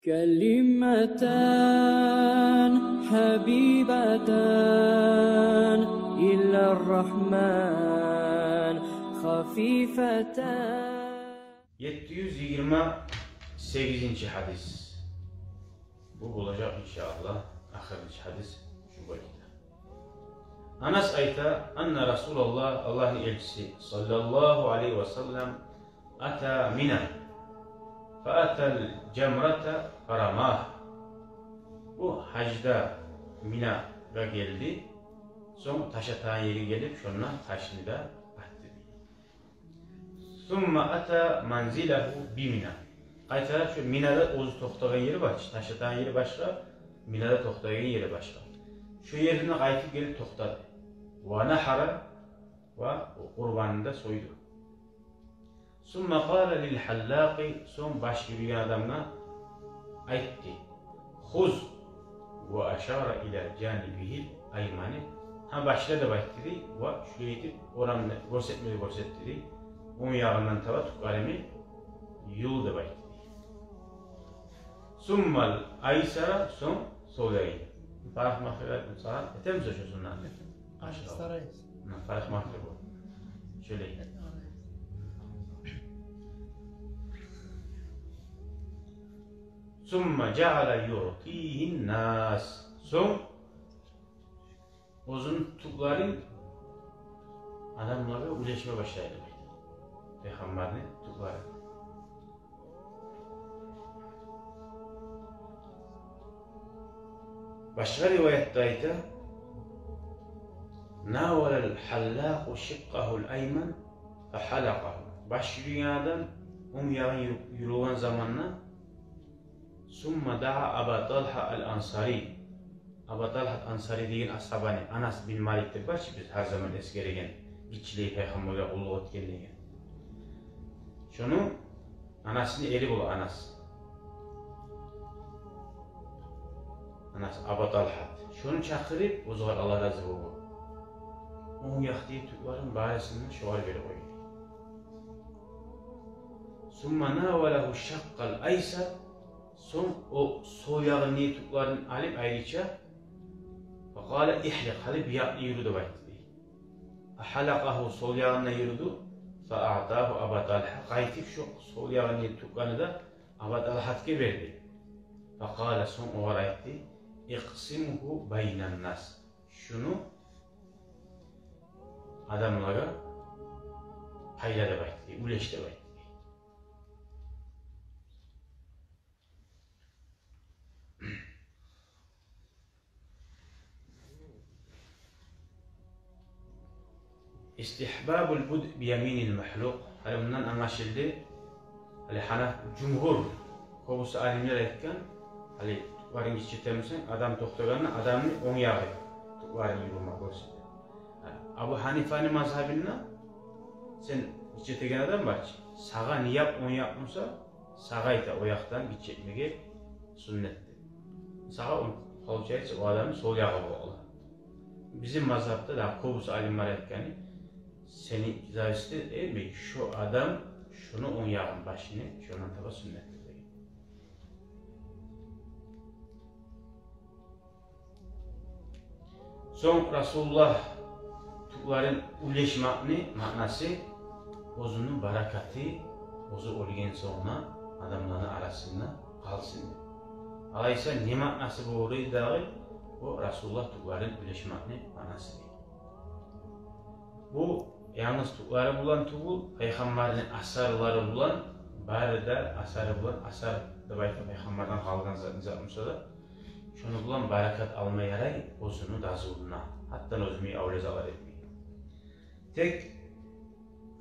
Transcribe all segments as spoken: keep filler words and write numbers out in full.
كلمتان حبيبتان إلى الرحمن خفيفتان. Етти юз йигирма сегизинчи гьадис. Бу болажакъ, иншааллагь, ахырынчы гьадис шу бёлюкде. Анас айта: أن رسول الله, Аллагьны элчиси, صلى الله عليه وسلم, أتى منى فأتى الجمرة فرماها. Бу гьажда Минагъа гелди, сонг таш атагъан ерге гелип, шонда ташны да атды, дей. ثم أتى منزله بمنى. Къайтарып шо Минада оьзю токътагъан ери бар чы, таш атагъан ери башгъа, Минада токътагъан ери башгъа. Шо ерине къайтып гелип токътады. ونحر, ва къурбанын да сойду. ثم قال للحلاق, сонг баш юрюген адамгъа айтды: خذ, وأشار إلى جانبه الأيمن. Гьа, башла деп айтды, дей, ва шулай этип орамны гёрсетме де гёрсетди, дей. Онг ягъындан таба тюклериме юл деп айтды, дей. ثم الأيسر, сонг сол ягъына. Парахмахлыгъа салам этемиз ошо суннаны? Этем. Ашырабыз. Стараемся. Муна, парахмахлыгъа бу. Шолай. ثم جعل يعطيه الناس. Сонг оьзюню тюклерин адамлагъа уьлешме башлады, дей. Пайхаммарны тюклерин. Башгъа риваятда айта: ناول الحلاق شقه الأيمن فحلقه. Баш юрюген адам онг ягъын юр-, юрюген заманда ثم دعا أبا طلحة الأنصاري. Абу Талгьат Ансари деген асгьабаны, Анас бин Малик деп бар чы, биз гьар заман эсгереген, гиччилей Пайхаммаргъа къуллукъ этген деген. Шону анасыны эри бола Анас. Анас, Абу Талгьат. Шону чакъырып, оьзюгер Аллагь рази болгъур, онг якъдагъы тюклерин барысын да шогъар берип къойду. ثم ناوله الشق الأيسر. Сонг о сол ягъындагъы тюклерин алып айрыча, فقال: احلق, гьали бу якъны юрю деп айтды, дей. فحلقه, сол ягъына юрюдю. فأعطاه أبا طلحة, къайтып шо сол ягъындагъы тюклени де Абу Талгьатгъа берди. فقال, сонг огъар айтды: اقسمه بين الناس. Шуну адамлагъа пайла деп айтды, дей, уьлеш деп айтды, дей. استحباب البدء بيمين المحلوق. Гьали мундан англашылды, гьали гьана жумгьур, кёбюсю алимлер айтгъан, гьали тюклерин гиччитемесенг, адам токътагъанда адамны онг ягъы тюклерин юрюме гёрсете. Абу Гьанифаны мазгьабында сен гиччитеген адам бар чы, сагъа не якъ, онг якъ буса, сагъа айта о якъдан гиччитмеге суннат деп. Сагъа, он, получается, о адамны сол ягъы бола. Бизин мазгьабда да кёбюсю алимлер айтгъаны, сени зависит эте, шо адам шону онг ягъын, башыны шондан таба суннат деп деген. Сонг Расулуллагь тюклерин уьлешмекни маънасы — оьзюню баракаты оьзю оьлген сонг да адамланы арасында къалсын деп. Алайса, не маънасы болур эди дагъы о Расулуллагь тюклерин уьлешмекни маънасы? Бу янгыз тюклери булан тюгюл, Пайхаммарны асарлары булан, бары да асары булан, асар деп айтып, Пайхаммардан къалгъан зат, не зат буса да, шону булан баракат алма ярай оьзюню дазусуна, гьатта оьзюню авлезалар этмей. Тек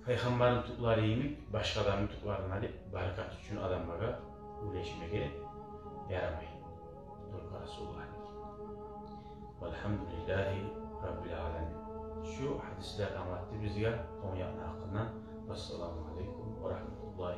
Пайхаммарны тюклери йимик башгъа адамны тюклерин алып, баракат учун адамлагъа уьлешмеге ярамай. Только Расулуллагьны. والحمد لله رب العالمين. Шу гьадислер англатды бизге онг якъны гьакъындан. والسلام عليكم ورحمة الله.